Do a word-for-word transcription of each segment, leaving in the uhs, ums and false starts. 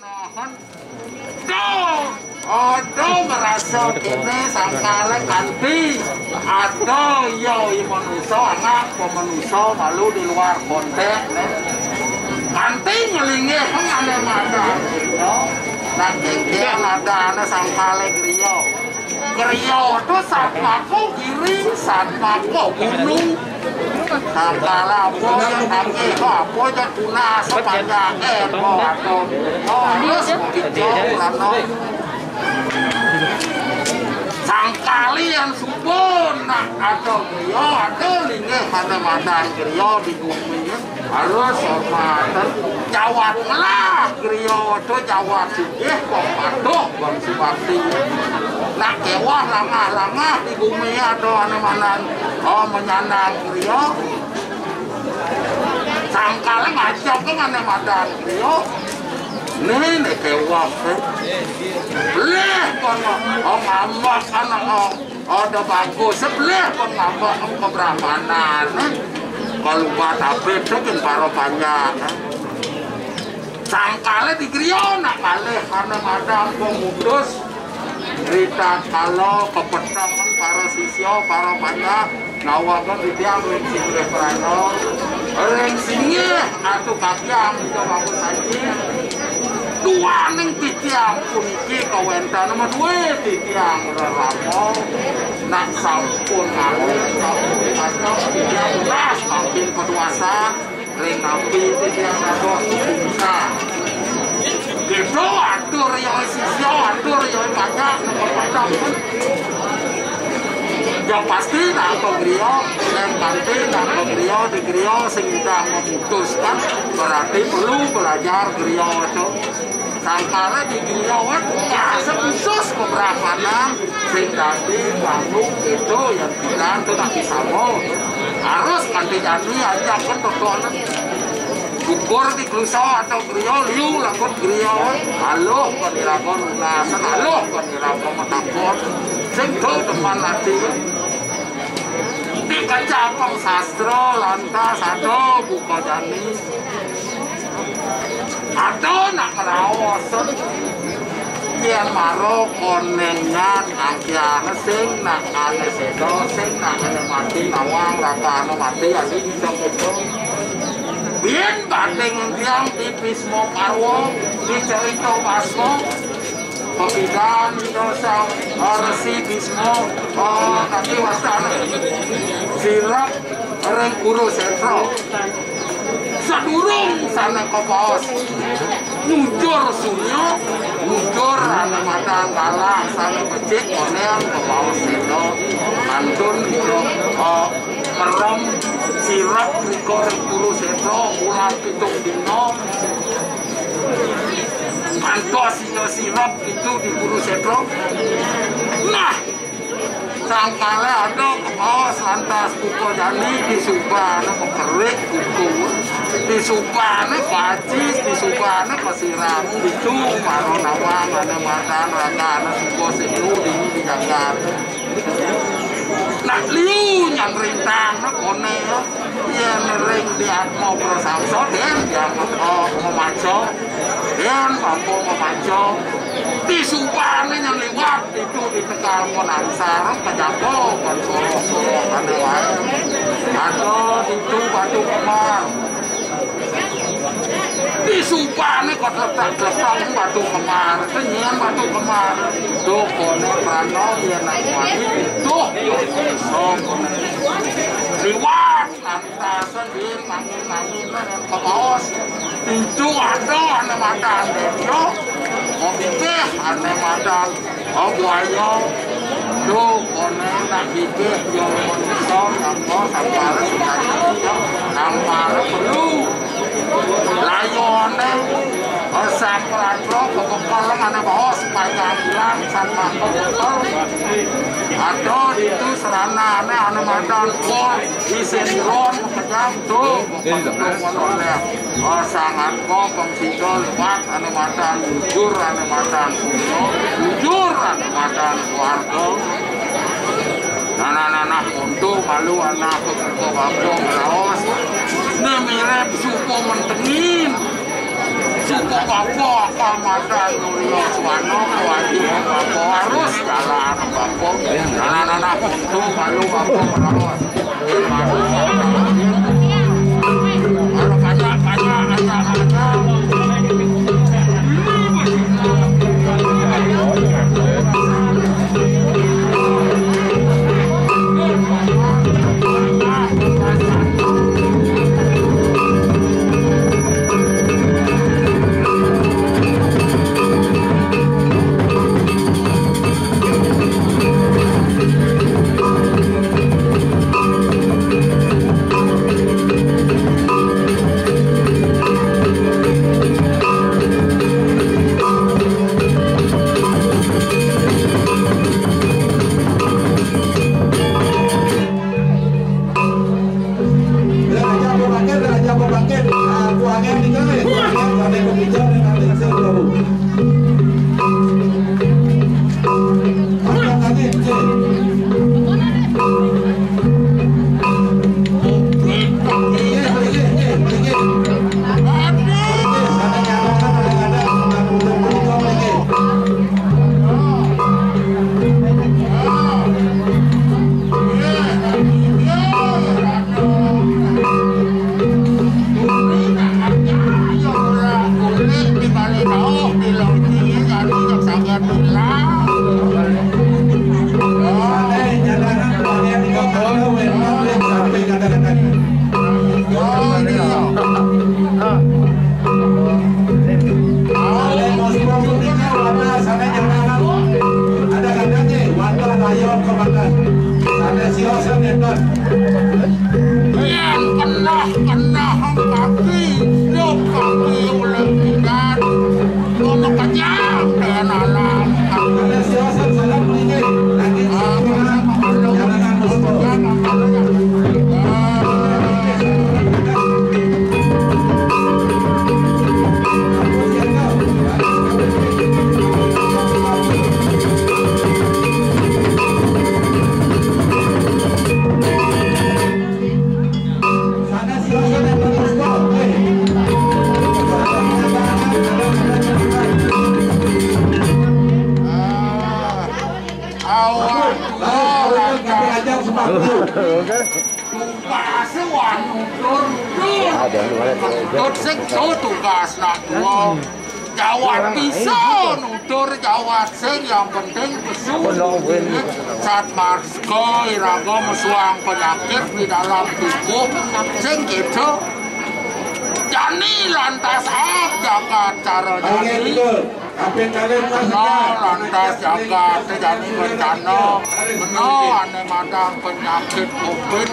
Aduh, aduh, merasa kene sangkale kanti. Aduh, yo, i manusa, anak pemanusa malu di luar kontek, ne. Kanti nyelinggih, ngane mada. Yo, nak kengkeng ada, ana sangkale griya. Griya tu satmaku giri, satmaku gunung. Sangkala apa je tangki, apa je tunas, sepanjang, eh, apa tu. Oh, halus begitu, lano. Sangkali yang subur, nak ada griya, ada linggih pada madan griya di bumi. Halus hormatan. Jawat melah griya tu jawat sugih kok patuh bang subakti. Nak kewah langah-langah di bumi ada ane manan. Oh, menyandang griya. Sangkal ngajak ke ane madan griya. Ni, ni kewah, eh. Leh kono. Oh, ngambak anak, oh. Ada bagus, sebelah pun ngambek kebrahmanan, eh. Kalau buat apa tu kan para banyak, eh. Sangkala di griya nak malih ana madang pemutus. Rita kala kepeteng para sisya, para banyak. Nawaken titiang ring singgih prana, ring singgih atu kakyang ida Bapak Saji. Duaning titiang puniki kawenten madue titiang rerama. Nak sampun ngalih, sampun kacang, titiang tunas mampir paduasan. Ring napi titiang dados bisa. Gitu, atur yoi sisya, atur yoi banyak, nomor macam pun. Yang pasti, nak ke griya, yang pasti, nak ke griya, di griya, sing udah memutuskan, berarti perlu belajar griya itu. Sangkala di griya, wet, bahasa khusus keberamanan, sing dadi, bangun, gitu, yang kita, itu nak bisa mau. Harus kanti jani, aja kan, totonan. Ukur di klusa atau griya, liu, lakut griya, wet. Aluh, kan iraga nunasen, aluh, kan iraga matakon. Sing do demen ati. Di kecapeng sastra, lantas, aduh, buka jani. Aduh, nak ngraos. Yen maro konengan angkiane sing nak ane sedo, sing nak ane mati, nawang rakane mati, ali iso kedo. Biyen bating tiang di Bisma Parwa, di cerita Basma, Pepidan Ida Sang, eh, Resi Bisma, eh, tapi wastane sirep ring Kurusetra. Sadurung sane kabaos mujur sunya, mujur ane madan galah sane becik, konen kabaos sida. Kantun Ida, eh, merem sirep rika ring Kurusetra, wulan pitung dina. Kantos sida sirep itu di Kurusetra. Nah, sangkala ada kabaos lantas buka jani, disubane pakerik kuku. Disubane pacis, disubane pasiram. Itu maro nawang ane madan ragane suba sinu dini di jagat. Nak liu nyang rintang, nak kone, ya. Yen ring di Atma Prasangsa, den yang, oh, memaca. Yen mampu memaca. Disubane nyang liwat itu di Tegal Monangsar, kejaba, kan soro-soro, ane wae. Ada itu Batu Kembar. Disubane kok letak-letak Batu Kembar, tenyen Batu Kembar. Tuh, kone prano, yen nak wani, tuh, tuh, iso, kone. Liwat, lantasan, yen, mangin-mangin, yen, kabaos. Itu ada, ane madan, yo. Mau pikir, ane madan. Oh, buaya. Duh, kone nak bibih, yo, manusia, sapa, sapa, sapa, sapa, perlu. Layone, oh, sampratro, kebekel, ane baos, panjang bilang, sama kebekel. Ada itu seranane, ane madan, pol, isin ron, kejam, tuh, kebekel, Oh, sangat kok, Bang Sidol, Pak, anu madan, jujur, anu madan, jujur, anu madan, keluarga. Nana-nana monto, malu, anak, keluarga, bapong, raos. Nah, mirip, supo, mentengin. Cukup apa, apa mata nulis wano kuaji apa harus jalan apa. Nah, nah, nah, nah. Tuh, malu apa merawat. Malu apa merawat. Kalau banyak, banyak, banyak, banyak. Yang kenah-kenah kaki, hidup kaki oleh Tuhan. Kono kenyang dengan alam. Awak tugas wan nutur, nutur. Ada, ada, ada. Nutur sing tugas nak dua. Jawat bisa nutur, jawat sing yang penting pesu. Sat marga iraga mesuang penyakit di dalam tubuh sing gitu. Jani lantas ap jagat cara jani. Meno lantas jagat jani bencana. Meno ane madang penyakit covid.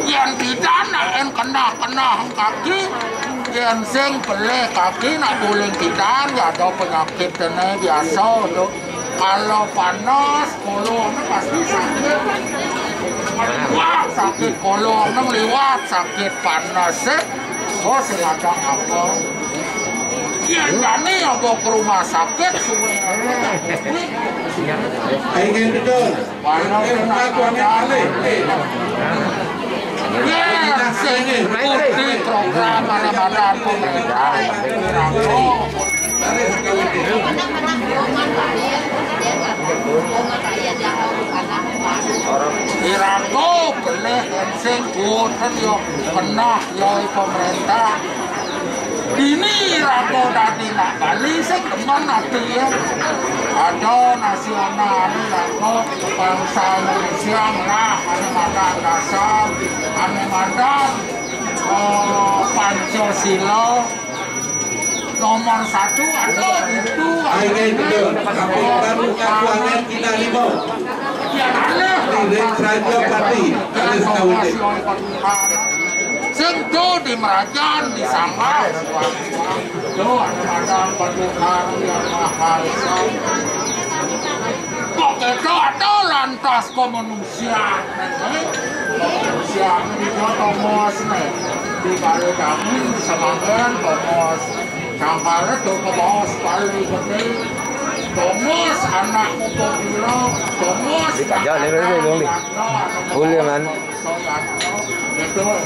Yang tidak nak en kenah-kenah kaki. Yang sing pelih kaki nak guling tidak ya ada penyakit dene biasa tu. Kalau panas, kolong pasti sakit. Wah, sakit kolong, liwat sakit panas, eh. Oh, sing ada apa? Iya, jani apa ke rumah sakit, suwe. Ayo, betul. Panas, kena ada. Iya, sing ikuti program ada badan pemerintah. Irago pelih sing boten yo kenah yo pemerintah. Ini irago dadi nak Bali sing demen ati ya. Ada nasional irago bangsa Indonesia lah ane madan dasar, ane madan, eh, Pancasila. Nomor satu atau itu. Ayo, betul. Apa baru ngakuannya kita lima? Di Ring Raja Pati, ada setahun deh. Sing tu di Merajan, di Sanggar. Tu ada Madang Paduka yang Mahal. Kok kita ada lantas komentar? Siang, siang di Tomos nih. Di Bale Dami, Semangan, Tomos. Sangkare do Tomos, Bale Gede. Tomos, anak Muto Piro. Tomos, di Kajal, ini, ini, ini. Boleh, man. Soyatno.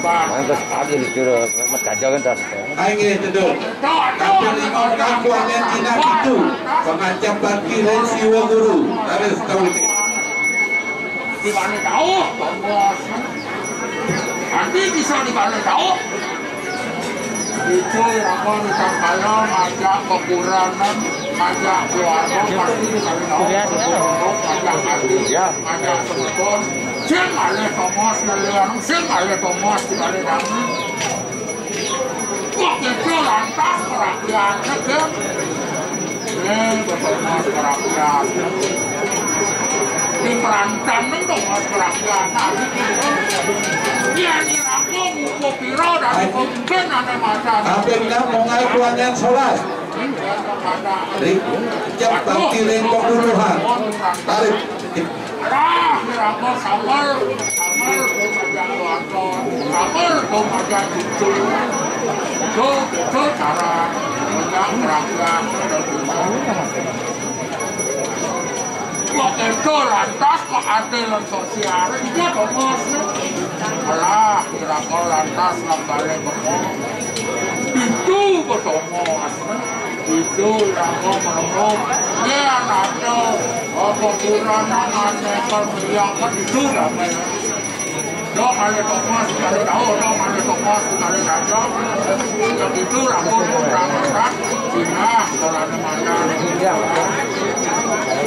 Mangga sekali disuruh, mat gajah kan, tas. Ayo, duduk. Tapi lima orang kuangan Cina itu, pangajap bakti dari Siwa Guru. Harus tahu. Di mana tahu, Bos? Nanti bisa di mana tahu? Itu rapat di Tangkaya, ngajak kekuranan, ngajak keluarga, pasti di mana tahu. Ngajak hati, ngajak sebetulnya. Sing alih Thomas nelian, sing alih Thomas di alih dami. Wah, itu lantas perhatiannya, kan? Eh, Thomas perhatian. Di Perantan nih Thomas perhatian. Nah, gitu. Iya, ini rampung, muka piro, dan pemimpin aneh masa. Hampir dah mau ngai kuangan solas. Ri, cep tangki lengkok duluhan. Tarik. Alah, miraga sabar, sabar, tuh ngajak keluarga, sabar, tuh ngajak cucu. Itu, itu cara ngajak kerabat. Kok itu lantas kok adil lan sosial? Iya, Bos. Alah, miraga lantas nang balik bengong. Itu, Bos. Itu yang mau menemukan. Dia ada apa kurang, aneh, permuliakan itu damai. Dok, ada Thomas, ada tahu, dok, ada Thomas, ada kacau. Yang itu, aku kurang, kan? Cina, kalau ada mana.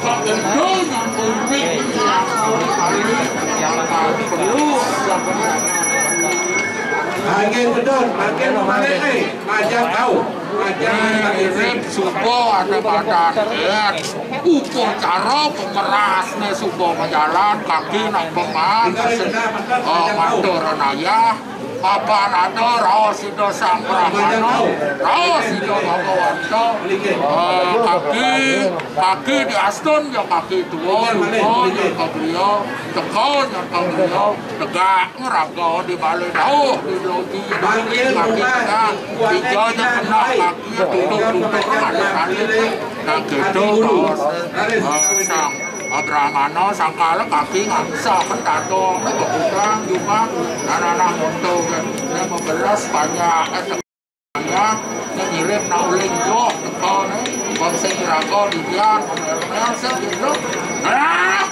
Pak Gendong yang unik, yang kali, yang kali perlu, yang benar. Angin bedon, makin memalai, eh. Ngajak kau, ngajak anak istri. Supo ane padan, eh. Upacara pemerasne supo majalan, kaki nang pemas. Oh, matur ayah. Papan ada raos Ida Sang Brahmana, raos Ida Bhagawanto. Eh, kaki, kaki diastun ya kaki tua, lupa ya kagriya, teka ya kagriya, tegak. Ngraga di bale dauh, di loji, di kaki tengah, ija nya kena kaki, tutup-tutup, ada tali. Nah, gitu, baos, eh, sang, eh, Brahmana, sangkala kaki ngangsa, pentadong, kebukan, jumah, dan anak monto, eh, lima belas banyak, eh, Nya, nya ngirim nak uling joh, teka ne. Wong sing raga didian, ngomel-ngomel, sing gitu. Ah!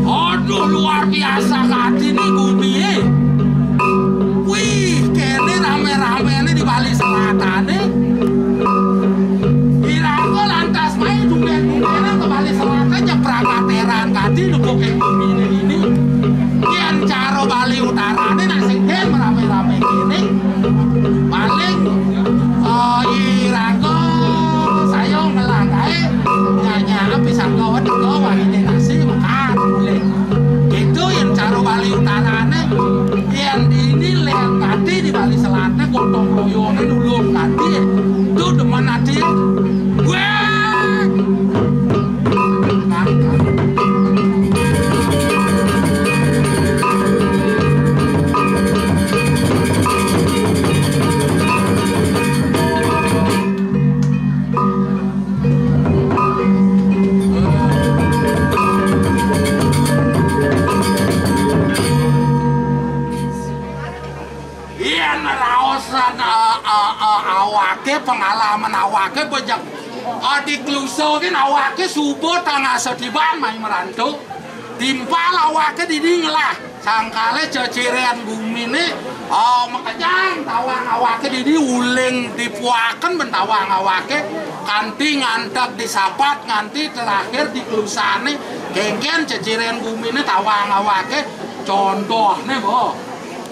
Aduh, luar biasa kati ne gumi, eh. Wih, kene rame-ramene di Bali Selatan, eh. Iraga lantas mai dungdek-dungdekan ke Bali Selatan, nyebrang kateran kati, nepukin gumine ini. Yen cara Bali Utarane nak sing den rame-rame kene. Paling, eh, iraga saya ngelah kae, nyanya pisang kawan, kawan ini nasi makan boleh. Gitu yen cara Bali Utarane, yen ini len kati di Bali Selatne gotong royone nulung kati. Itu demen ati. Weh! Yen raosan, eh, eh, eh, awake, pengalaman awake bejek, eh, di Kluso ki awake subuh tangah setiban mai merantu. Timpal awake dini ngelah. Sangkala ceciren guminé, oh, makejang tawang awaké dini uling dipuaken ben tawang awaké, kanti nganteg disapat, nganti terakhir dikelusané, kéngkén ceciren guminé tawang awaké, contohné, bo.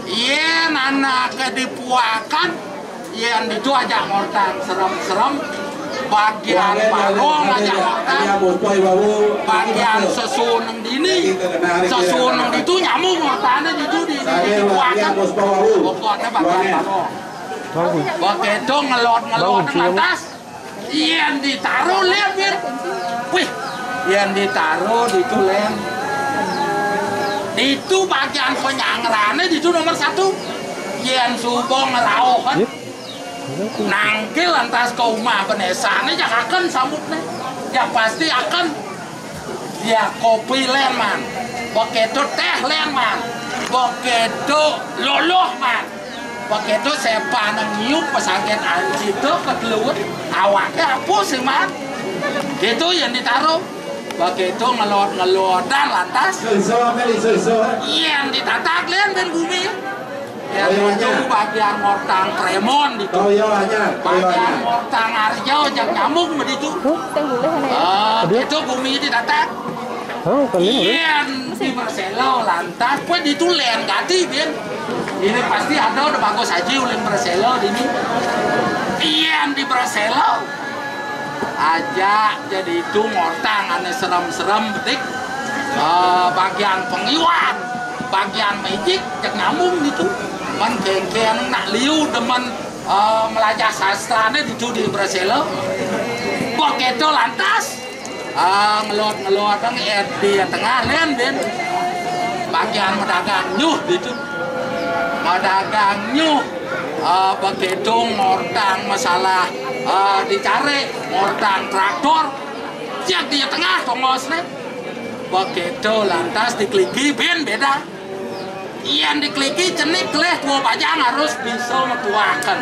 Yén anaké dipuaken, yén ditu ajak ngortang serem-serem, bagian barong ajak ngortang, bagian sesuneng dini, sesuneng ditu nyamuk ngortangné ditu di, di, di, dipuaken. Pokokné bagian barong. Begitu ngelot-ngelot lantas, yén ditaruh, lén, Bin. Wih, yén ditaruh ditu, lén. Ditu bagian penyangrané ditu nomor satu. Yén suba ngerauhan, nangkil lantas ka umah benésané, jak aken sambutné. Jak pasti aken. Ya, kopi, lén, man. Begitu téh, lén, man. Begitu loloh, man. Begitu sepané ngiup pesangkén ancit to keteluet, awaké apus, man. Ditu yén ditaruh. Begitu ngelot-ngelotan lantas. Susu, kali susu. Yén ditatak, lén, ben gumi. Yén ditu bagian ngortang prémon ditu. Bagian ngortang arjo, jak nyamuk mah ditu. Tuh, sing boleh, né. Ah, ditu gumi ditatak. Oh, kali ini. Yén di Marcelo lantas, kuwi ditu lén gati, Bin. Ini pasti ada udah bagus aja uling Marcelo dini. Yén di Marcelo aja jadi itu ngortang ané serem-serem bedik. Eh, bagian pengiwan, bagian magic, jak nyambung ditu. Man kéngkén nak liu demen, eh, melajah sastrané ditu di Marcelo. Begitu lantas, ah, ngelot-ngelot dong, eh, di tengah, lén, Bin. Bagian medagang nyuh ditu. Medagang nyuh, ah, begitu ngortang masalah, ah, dicari, ngortang traktor. Jak di tengah tongosné. Begitu lantas dikliki, Bin, beda. Yén dikliki cenik kelih tua bajang harus bisa metuaken.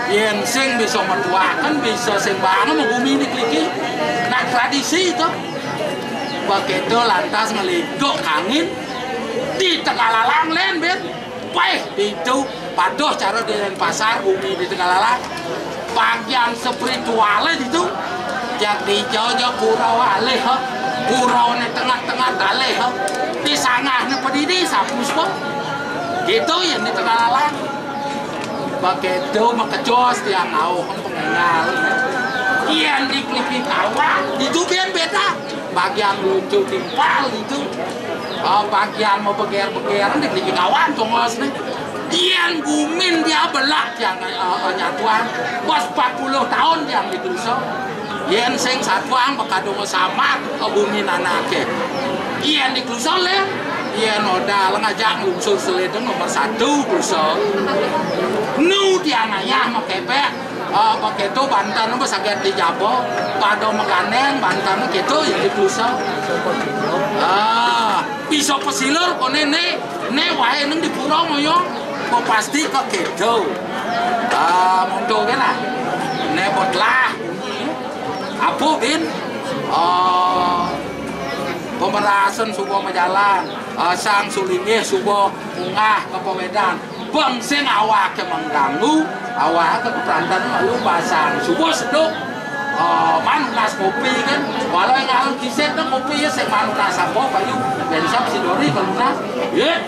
Yén sing bisa metuaken, bisa sing bangun gumi dikliki. Nah, tradisi itu. Begitu lantas ngeliguk kangin di Tegalalang, lén, Bin. Wéh, ditu patuh cara di Denpasar, gumi di Tegalalang. Bagian spiritualé ditu. Jak di jauh-jauh pura alih, ha. Purané tengah-tengah alih, ha. Di sangahné padidi sapus, kok. Gitu yén di Tegalalang. Begitu makejos tiang ngauh pengénggal. Yén dikliki kawang, ditu, Bin, beda. Bagian lucu timpal ditu. Oh, bagian mau beger-begeran dikliki kawang tongosné. Yén gumin dia belak tiang, eh, eh, nyatuan. Bos empat puluh tahun tiang di Kluso. Yén sing satuan bekadung sama, eh, gumin anaké. Yén di Kluso, lén. Yén oda ngajak nglungsur seledeng nomor satu Kluso. Nu tiang ayah mau kepek. Ah, begitu banten mah saget di jaba, pada magandéng banten gitu ya di Kluso. Ah, bisa pesilur koné, né, né waé nang di pura ngoyong, pasti ka kéto. Ah, monto gé lah. Né bot lah. Apa, Bin? Ah, pamerasen suba majalan. Ah, Sang Sulinggih suba munggah ka pawedan. Bang sing awaké mengganggu, awaké keperantan malu basang. Subuh seduk, eh, manunas kopi kan. Walau yang ngalun kiset kan kopi ya, sing manunas apa, payu. Bensap si Dori kalunas. Ya.